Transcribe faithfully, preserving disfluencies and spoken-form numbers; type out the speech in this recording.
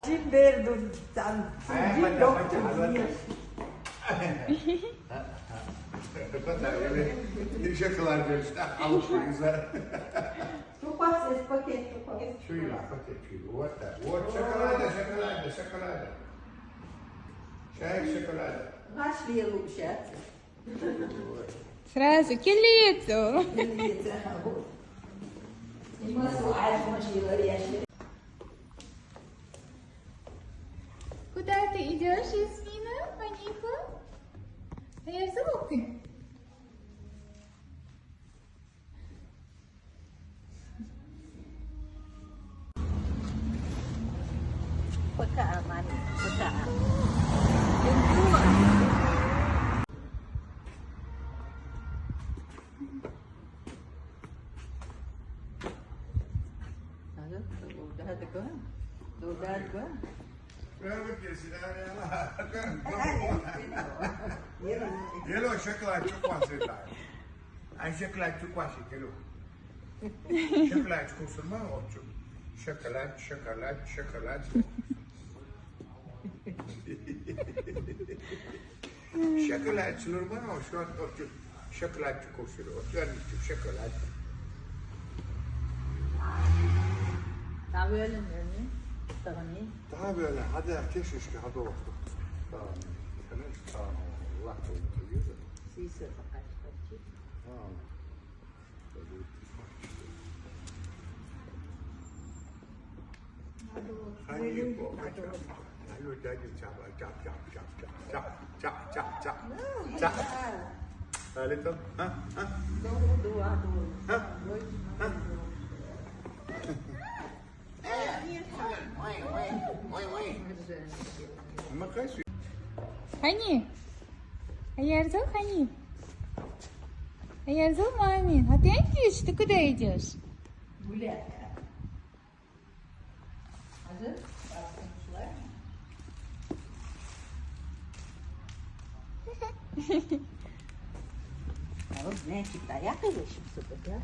Jim Verdun, там, Jim доктор. Ишекалар бериште, халык кыза. Тупас из пакет, тупас. Чуйла, пакет чуйла. Вот так. Вот шоколада, шоколада, шоколада. Чай шоколада. Наш лучше. Сразу келеется. Куда ты идешь, Ясмина? Понюхай. Появился ты? Пока, мами, пока. Yellow chocolate, chocolate. Ai chocolate, chocolate, yellow. Chocolate, kusur ma ocho. Chocolate, chocolate, chocolate. Chocolate, normal, ocho, ocho. Chocolate, kusur, ocho, chocolate. Tabii öyle mi? Tabii. Daha böyle, hadi ateş üstü, hadi olsun. Tamam. Tamam. Allah korusun. Siz fakat. Tamam. Hani? Ayarzo, hani? Ayarzo, мамин. А ты идёшь? Ты куда идёшь? Гулять. Hadi, kalkın şuraya. Oğlum, ne çıktı? Ayak yürüyüşü mü sokakta?